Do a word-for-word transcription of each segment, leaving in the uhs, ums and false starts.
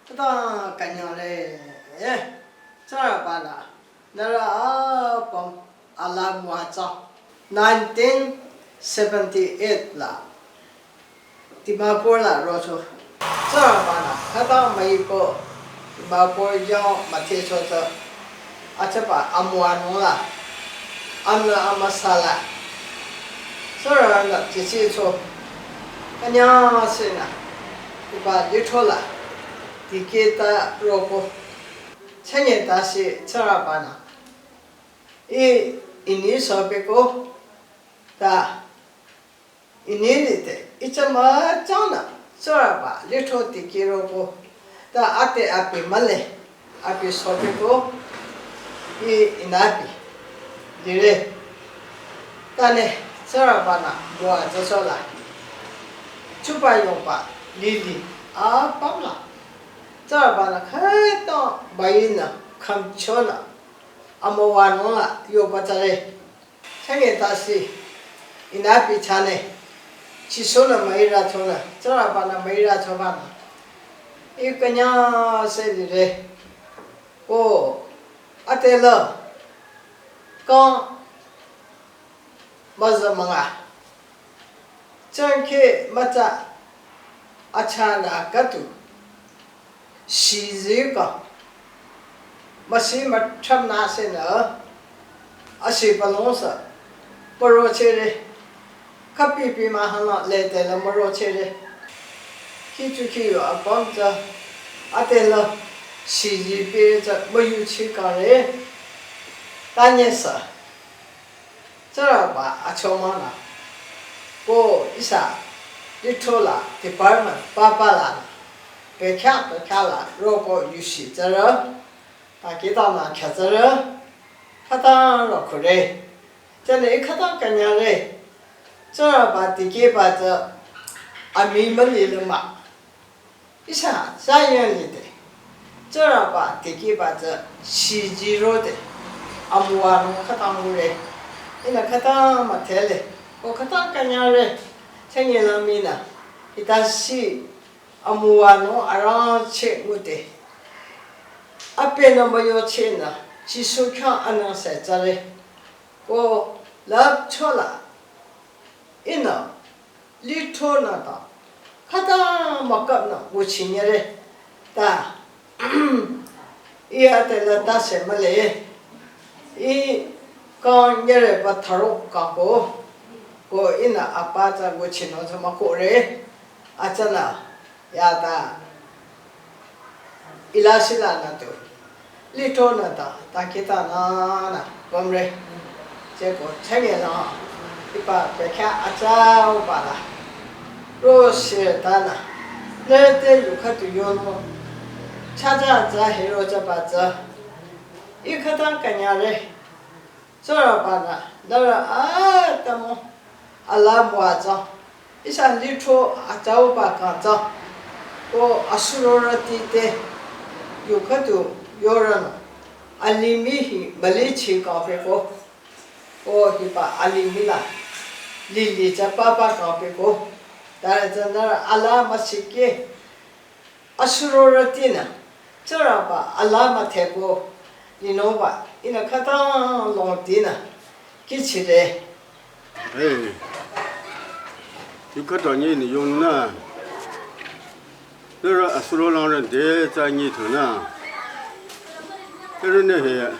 Khüta künyangre, eh, Tsingrangba-nü nührü apüm alaa müwajüng. Nineteen seventy-eight la Dimapur la rocho. Tsingrangba-nü khüta müipo Dimapur yo müdhecho tsü, atsaba amüwanung la, amla amüsa la, Tsingrangba-nü jüchicho, künyangsenü, hiba lithro la dikehta roko. Chünye tase Tsingrangba-nü, ih, ini sopeko, ta ini lide, ih, chama chanü, Tsingrangba lithro dikeh roko, ta ade abi mühle, abi sopeko, ih, inü abi lire. Tanü Tsingrangba-nü müwajüsola, chuba yongba lili apüm la, Tsingrangba-nü khüta müinü khümchonü, amüwanung la yoba tsüre. Chünye tase, inü abi chanü, Jisu-nü müirüchonü, Tsingrangba-nü müirüchobanü, ih, künyangse lire. Ko, adela, kang müza münga, changke mütsa, achanü khüdu, shizi ka, müsi müthrümnü senü, asi balongsa, paro chere, kapipi mühana lede la müro chere. Kichu kiyo apüm tsü, adela, shizi pe tsü müyuchi kare, tanyesa. Tsingrangba achomang-nü, ko ihsa lithro la department papa lanü, bekhyah bekhyah la roko yusi tsüre, ta kitanü khyütsüre, khüta rokhure. Chünye ih khüta künyangre, Tsingrangba dikehba tsü amii müli lümah. Ihsa Zion lide, Tsingrangba dikehba tsü shizi rode, amüwanung khüta ngure. Ihnü khüta müdhele, ko khüta künyangre, chünye la minü, hitase amüwanung arangcheh ngude, abenü müyochenü, Jisu khyang anengse tsüre. Ko lüpchola, ihnü lithronü ta, khüta müküpnü nguchinyere, ta, ih, adela tase mühle, ih, kang nyereba tharo kako, ko ihnü apa tsü nguchinung tsü mükohre, atsanü, yata, ila sila nü tu, lithronü ta, ta kitanü nü, pümre. Cheko chünye la, hiba bekhyah atsauba la, roshi tanü, lede yu khüdu yonung, chaja atsa hiro chaba tsü, ih khüta künyangre, Tsingrangba-nü nührü atümung alaa müwajüng. Ihsa lithro atsauba kang tsü, ko asurorüti te yu khüdu yoronü, alimih hi mülichi kang peko, ko hiba alimih la lili tsü papa kang peko, ta tsünü alaa müsike, asurorütinü, Tsingrangba alaa müdheko, linungba, ihnü khüta longtinü, kichire. Hey, yu khüta nyi ni yongnü, nührü asuro langrü de tsü nyi thünü, nührünü he,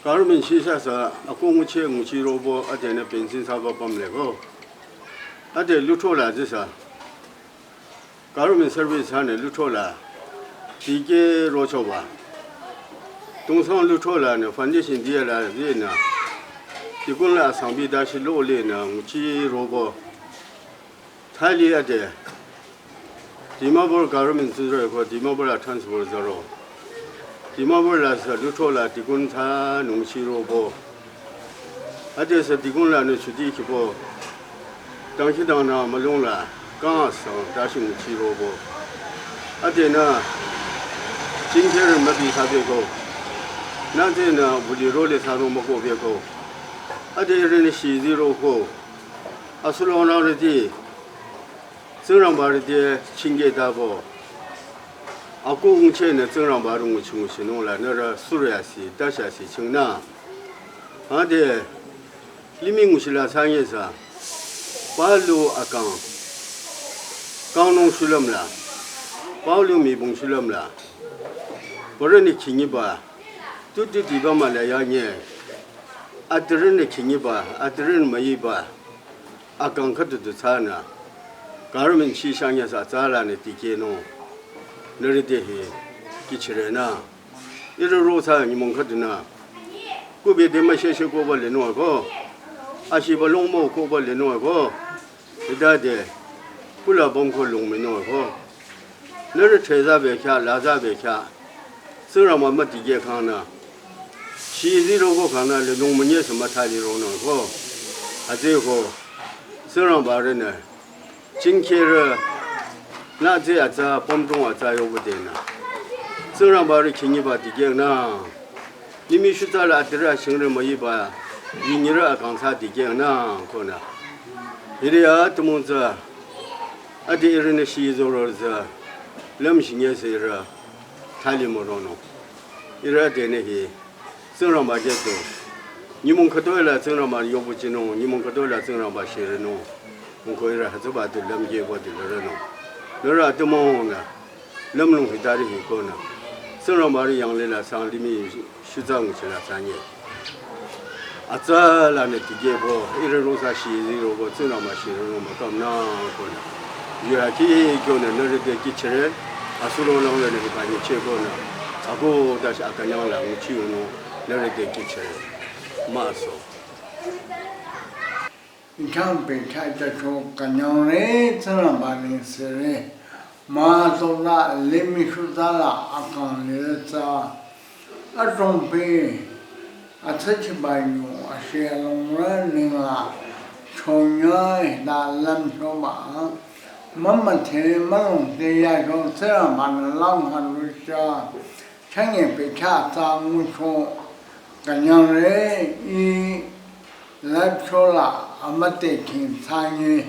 government shi sasa, ako nguchi nguchi robo, adenü pencil thsaba pümleko, ade lithro la zisa. Government service hanü lithro la, dikeh rochoba. Tuensang lithro lanü foundation diya la zinü, dikun la asangbi dashi lo lenü nguchi robo. Thali ade, Dimapur government tsuzarü ko Dimapur la transfer zaro. Dimapur la sa lithro la dikun thsanü nguchi robo. Ade sa dikun lanü chuti kipo, dangkhidangnang mülung la, kang sang dashi nguchi robo. Adenü, jingkherü mübi thsabeko, nütenü buli role thsanung mükohbeko. Ade ihrünü shizi roko, asuro langrüti, Tsingrangbarüti chingkeh tabo, Ako nguchinü Tsingrangba rung nguchi nguchinung la nührü sürü asi, tashi asi chingnü. Ade, limih nguchi la sanye sa. Palu akang. Kangnung shulüm la. Palu mibung shulüm la. Parani khingiba. Tutu diba mala yanye. Atirin khingiba, atirin mayiba. Akang khüdu du tsünü. Government shi shangya sa tsü lanü tikehnung. Nührü te hi kihchirenü. Ihrü ro tsü nyümong khüdunü. Kubi de ma sheshe koba lenung ako. Ashiba longmo koba lenung ako. Hita de. Kula bongko longminung ako. Nührü theza bekya, laza bekya. Tsingrangba mütikeh khangnü. Shi ziroko khangnü lenung münye sü müthali ronung ako. Atsü ko. Tsingrangba rünü. Chingkherü, nütsü atsa, pümdrong atsa yobu denü. Tsingrangba rü khingiba dikehnü. Limih shutsa la adirü ashingrü mayiba, yingyirü akangsa dikehnü, konü. Hiri atümung tsü, adi ihrünü shi zoro tsü, lüm shinye se ihrü, thali moronung. Ihrü denü hi, Tsingrangba jeto. Nyümong khütoi la Tsingrangba yobu chinung, nyümong khütoi la Tsingrangba shirinung. Mungko ihrü hütsüba tu lümkehba tu lürenung. Nührü atümungnü, lümlong hitari hi konü. Tsingrangba rü yanglih la sang limih shutsa nguchi la sanye. Atsa lanü tikehbo, ihrü rosa shi ziroko Tsingrangba shirinung mükamnü konü. Yura ki kyonü nührü te kihchire, asuro langlü nü hiba nyicheh konü. Ako tashi akanyang la nguchi yunung. Nührü te kihchire. Maso. Ichang pe cha cha cho kanyang re Tsingrangba ni sere. Maso la limih shutsa la akang le tsü. Adrong pe atsa chiba yu ashe alongrü ningla. Chonya hita lüm choba. Mama te malong te ya cho Tsingrangba nü lang han lu cha. Chanye pe cha tsü ngucho kanyang re i lüpcho la amüte king tsanye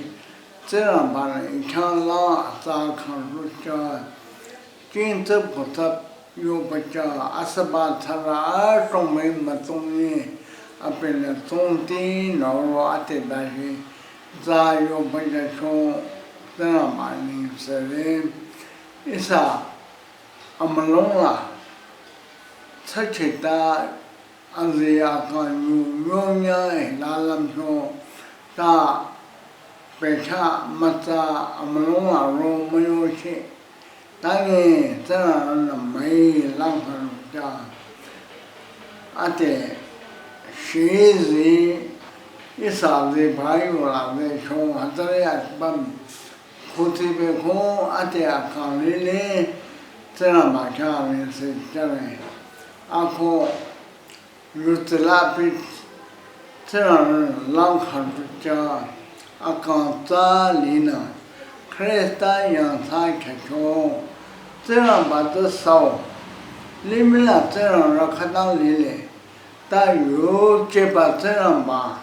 Tsingrangba nü i chang la atsa khang rücha jing tsüp ko tsüp yoba cha asüba tsara atong me mütong ni apinü tong ti noro ate dashi tsü yoba cha cho Tsingrangba ni sere ihsa amülung la tsü chita azü akang yu nyonya hila lümcho ta pecha mütsa amülung la ro müyochi. Tangi tsünü müi lang hanung cha. Ate shi zi ihsa zi bayu la zi cho hütsüri atbam. Khuti be ko ate akang lile Tsingrangba khyang le se chare. Ako yutsi la pi Tsingrangba lang khan tu cha akang tsü linü Khrista yang sa kya cho. Tsingrangba tsü sao. Limih la Tsingrangba khütang lile. Ta yujeba Tsingrangba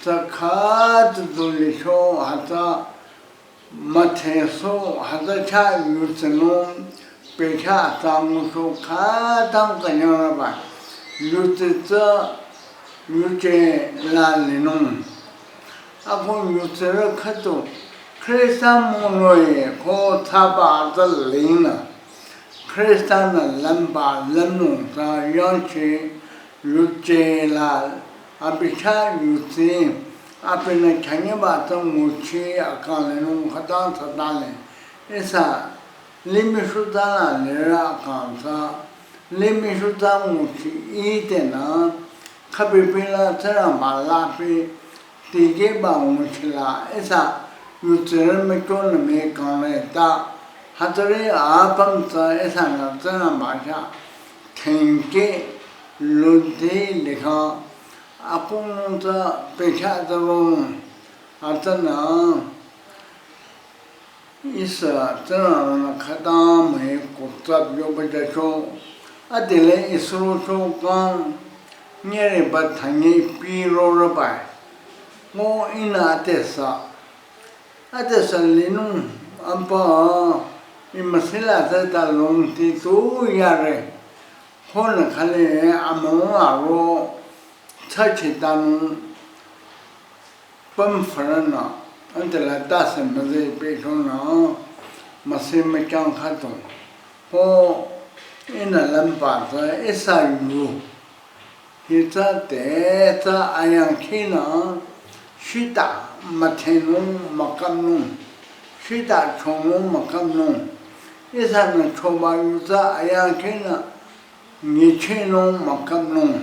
tsü khüta du li cho hütsü müthehso hütsü cha yutsinung pecha atsa ngucho khütang kanyang raba yutsi tsü yuje la linung. Ako yutsirü khütu Khrista mülung ko thsaba tsü linü Khrista nü lümba lümnung tsü yangchi yuje la abi cha yutsi, abinü khyangeba tsü nguchi akang linung khütang tsü tale. Ihsa limih shutsa la lirü akang tsü, limih shutsa nguchi ite nü, khübibi la Tsingrangba la pi, tikehba nguchi la ihsa yutsirü mücho nü me kang le ta, hütsüri apüm tsü ihsa nü Tsingrangba cha, thengki, lunti likha, akung tsü pecha tsü rong, atsanü, ihsa Tsingrangba nü khütang müi kutsap yoba cha cho, adile isuro cho kang, nyere ba thangi pi ro raba. Ngo ihnü atesa, atesa linung ampa, Imasila tsü ta longti tu yare. Hona khale among aro tsachi tanung pam farana antela tase maze pechona masi makyang khato. Ho ina lampa tsü isa yu. Hita te tsü ayang khinü shita mathenung makamnung, shita chongnung makamnung. Ihsanü choba yu tsü ayang khinü nyichehnung makamnung.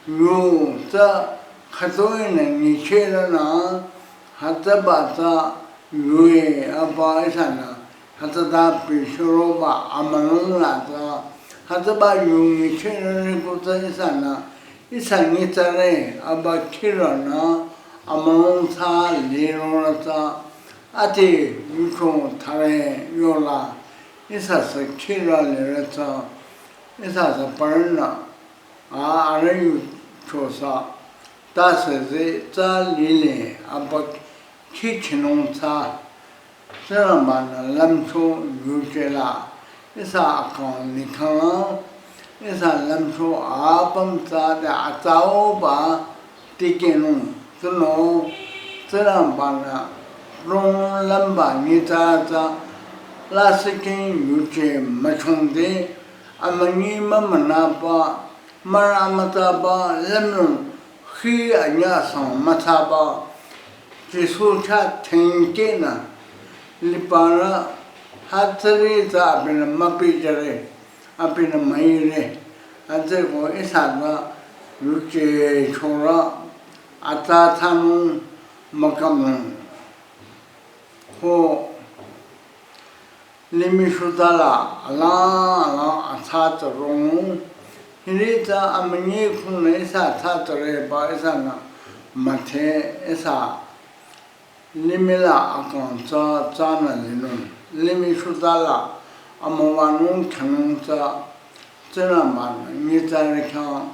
Yu tsü khütoinü nyichehlanü hütsüba tsü yue aba ihsanü hütsüta pishuroba amülung la tsü, hütsüba yu nyichehrüri kutsü ihsanü, ihsa nyitsare aba khirünü amülung tsü lirora tsü, ati yucho thare yola, ihsa sü khirü lire tsü, ihsa sü parünü, a, arüh yucho sü, ta sü ze tsü lile aba khichinung tsü, Tsingrangba-nü lümcho yuje la, ihsa akang nitang, ihsa lümcho apüm tsü de atsauba tikehnung, tsünü, Tsingrangba-nü rong lümba nyitsa tsü, lasih king yuje müchongde, amünyi mümünaba, mürü mütsaba, lümnung, khi anyüh sang mütsaba, Jisu chah thengkehnü liparü hütsüri tsü abinü müpijüre, abinü müire. Hütsüko ihsa tsü yuje chorü atsa thsanung makamnung. Ho limih shutala alang alang atsa tsü rong. Hiri tsü amünyi khunü ihsa atsa tsüreba ihsanü müdhe ihsa limih la akang tsü tsünü linung. Limih shutala amüwanung khyünung tsü Tsingrangba-nü nyitsarü khyang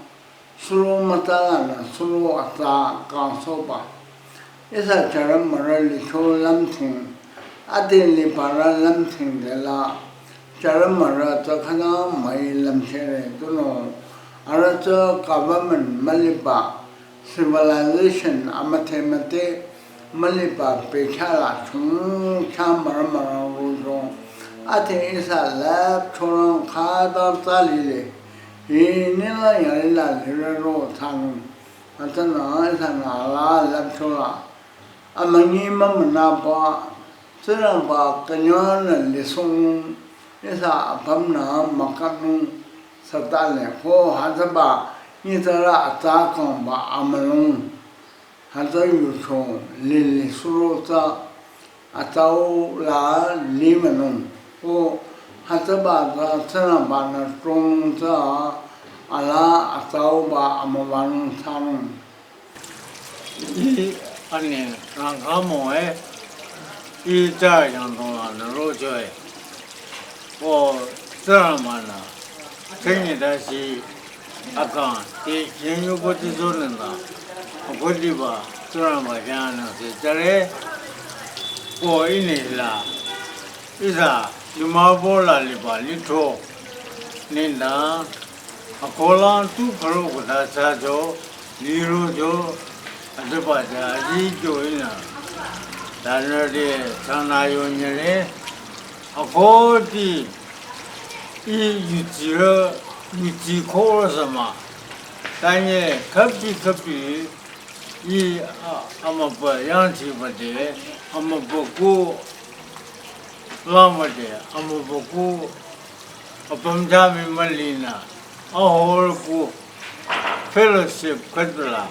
suro mütsalanü suro atsa kangsohba. Ihsa charü mürü licho lümthing, ade liparü lümthing dela, charü mürü tsü khüta müi lümchere tunüo, arüh tsü government müliba, civilization amüdhe müdhe müliba bekhyah la chungkhyang mürü mürü rocho. Ade ihsa lüpchorang khüta tsü lile. Hi nila yari la lirero thsanung. Atsanü ihsanü ala lüpchola. Amünyi mümünaba Tsingrangba künyangnü lisohnung ihsa apümnü mükangnung sütale ko hütsüba nyitsarü atsa kangba amülung. Hütsü yucho lili suro tsü atsau la limünung. Ko hütsüba tsü Tsingrangba-nü chongnung tsü ala atsauba amüwanung thsanung. Ih ani rangkha moe, ih tsü yangdong lanü rochoe. Ko Tsingrangba-nü, tsingi dashi akang, te khenyu ko te zonenü, ko diba, Tsingrangba khyang nü se jüre, ko ini la, ihsa, Dimapur la liba, litho, ninü, akohlang tu kharo kuta thsacho, lirocho, atsüba tsü aji kyo inü. Tanü de tsünü yo nyere, akoti, ih yutsirü, yutsi khorü sü mah. Tanye khüpi khüpi, ih a, amübü yangchiba de, amübü ku, lamüde, amübü ku, apüm jami mülinü, ahorü ku, fellowship khüdula,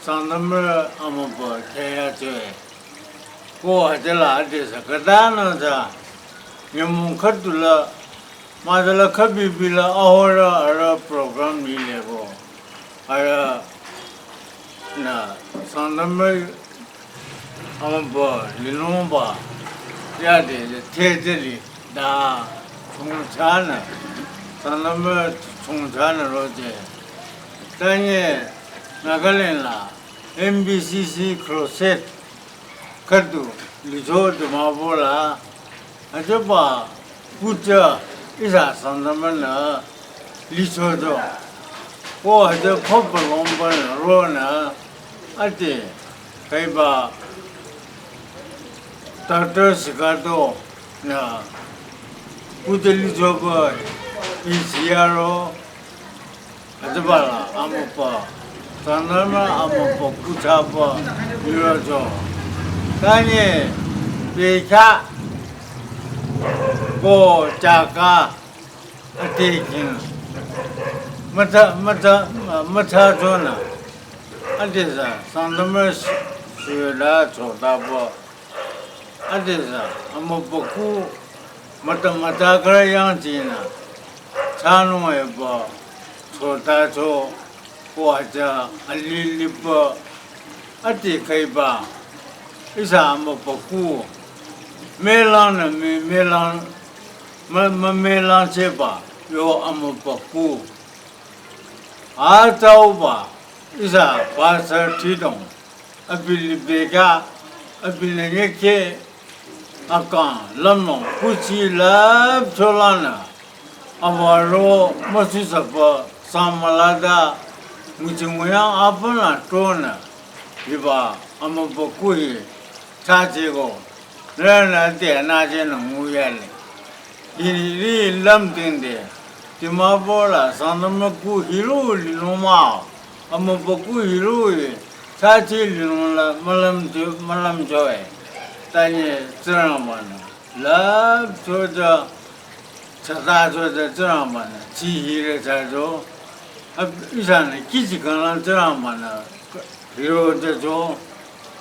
Sangtamrü amübü khyüyachoe. Ko hütsüla adesü khütanü tsü, nyümong khüdula, mütsüla khübibila ahorü arüh program lile ko. Arühnü Sangtamrü amübü linungba yade te te li da chongchanü, Sangtamrü chongchanü roje. Tanye Nagaland la M B C C crusade khüdu licho Dimapur la, atsüba Kucha ihsa Sangtamrünü lichocho. Ko hütsü papa longba nü ronü ade kaiba doctor Sikato nü kucha lichoba isiyaro hütsüba la amüpa Sangtamrü amüpa kuchaba lirocho. Tanye bekha ko chaka atekin mütsa mütsa mütsa chonü adesü Sangtamrü shüla chotaba adesü amüpa ku mütsa mütsa kara yangchinü thsanung eba chotacho ko aja aliliba ade kaiba ihsa amüpa ku melang nü me melang mü mü melang cheba yo amüpa ku atsauba ihsa pastor thidong abi libekha abi nü nyekhe akang lümnung kuchi lüpcholanü avaro müsusaba sangmülada nguchi nguyang apünü tonü hiba amüpa ku hi thsacheko nührünü te nüchenü nguyale. Hiri lümtingde Dimapur la Sangtamrü ku hiru linung mah amüpa ku hiru hi thsache linung la mülüm tu mülümchoe. Tanye Tsingrangba nü lüpchocho chatacho te Tsingrangba nü chi hiri thsacho ihsanü kichi kanglang Tsingrangba nü hirotacho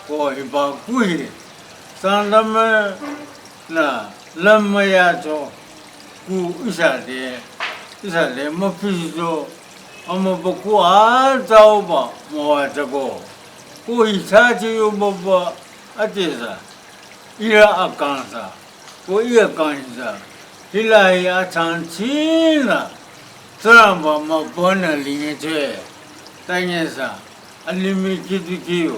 ko hiba ku hi Sangtamrünü lümyacho ku ihsa te ihsa te müphicho amüpa ku atsauba müwajüko ko hi thsache yobaba adesü ihrü akangsa ko ihrü kangsa hila hi achangchinü Tsingrangba mübünü linyeche. Tanyesü alimih kihdi kiyo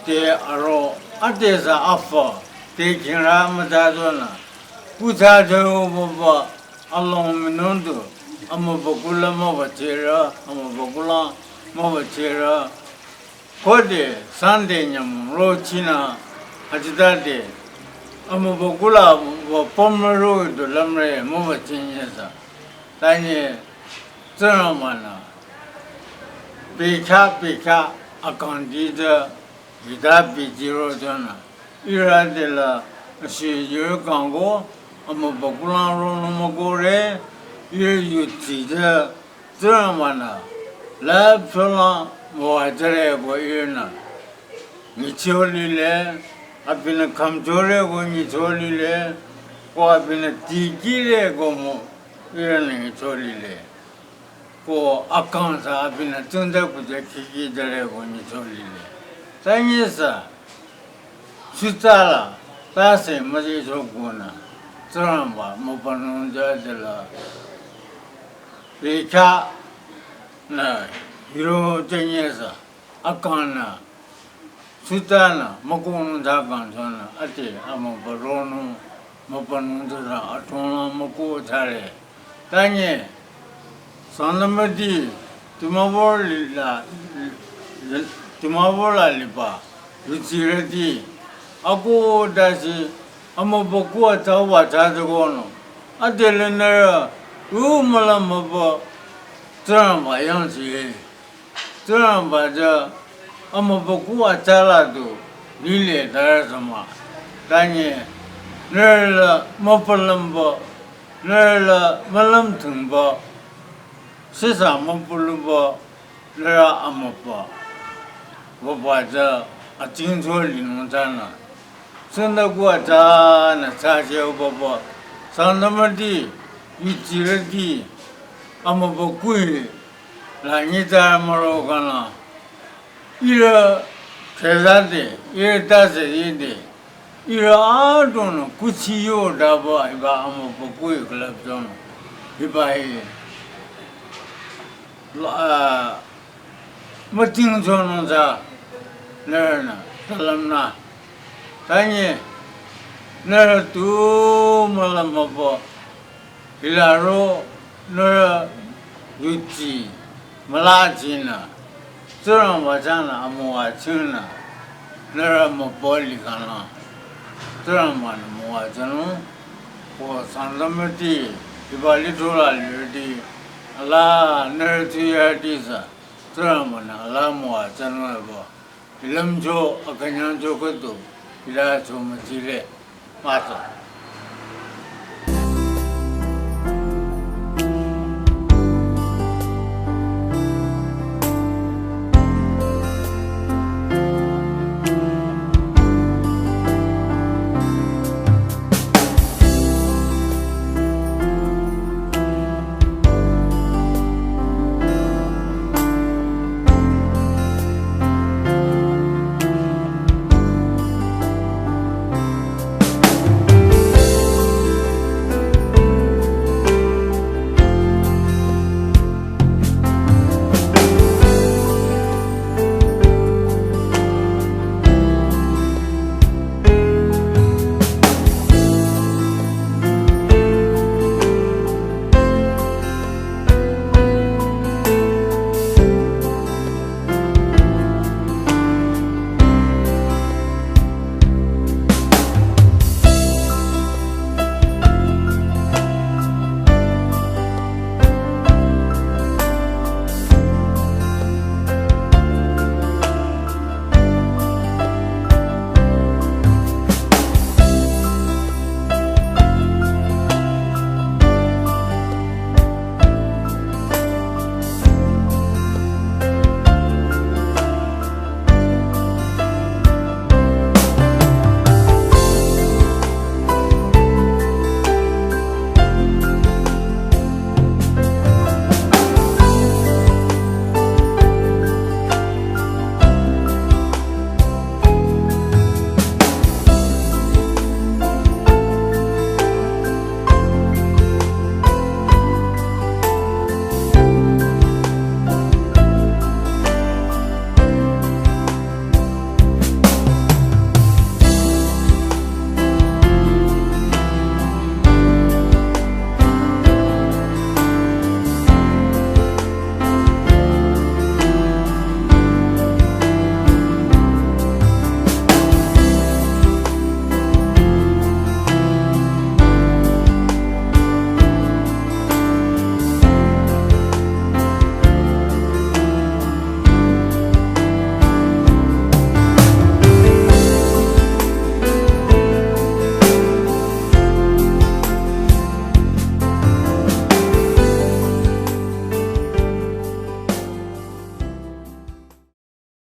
te aro adesü afü te kingrü mütsa chonü kuthsa chonü baba along minung du amüpa ku la müwajürü amüpa ku la müwajürü khode Sunday nyümong rochinü hütsütade amüpa ku la wüpüm müro du lümre müwajünyesü tanye Tsingrangba nü bekha bekha akangdi te hita bichiro chonü ihrü te la shi yurü kangko amüpa kulang ronung mükohre ihrü yudsi te Tsingrangba nü lüpcholang müwajüre ko ihrünü nyicho lile abinü khümchore ko nyicho lile ko abinü tikire ko mo ihrünü nyicho lile ko akangsa abinü tsingta kuja khikhi jüre ko nyicho lile tanyesü shutsa la tase müjecho konü Tsingrangba mübünung jüde la bekha nü hiro tanyesü akangnü shutsanü mükohnung thsa kangchonü ade amüpa ronung mübünung tsüsü athonglang mükoh thsare. Tanye Sangtamrüti Dimapur li la Dimapur la liba yudsirüti akoh tase amüpa ku atsauba thsade konü adelü nührü u mülüm mübü Tsingrangba yangchiye. Tsingrangba tsü amüpa ku atsala du lile tarü sü mah. Tanye nührü la müpülümba nührü la mülümthingba shisa müpülümba nührü amüpa wüba tsü atsingcho linung thsanü tsingta ku atsanü thsache wüba Sangtamrüti yudsirüti amüpa ku hi la nyitsarü müro kangla ihrü khüzade ihrü tase yede ihrü adrongnü kuthsi yodaba hiba amüpa ku hi külüpchonü hiba hi la mütingchonung thsa nührünü külümnü tanye nührü tu mülüm mübü Hila ro nührü yuchi mülajinü Tsingrangba chahnü amüwajünü nührü mübü likhangla Tsingrangba-nü müwajünung. Ko Sangtamrüti hiba lithro la lirüti ala nührü tu yarüti tsü Tsingrangba-nü ala müwajünung epü, hi lümcho akünyangcho khüdu hila cho mütsile. Mato.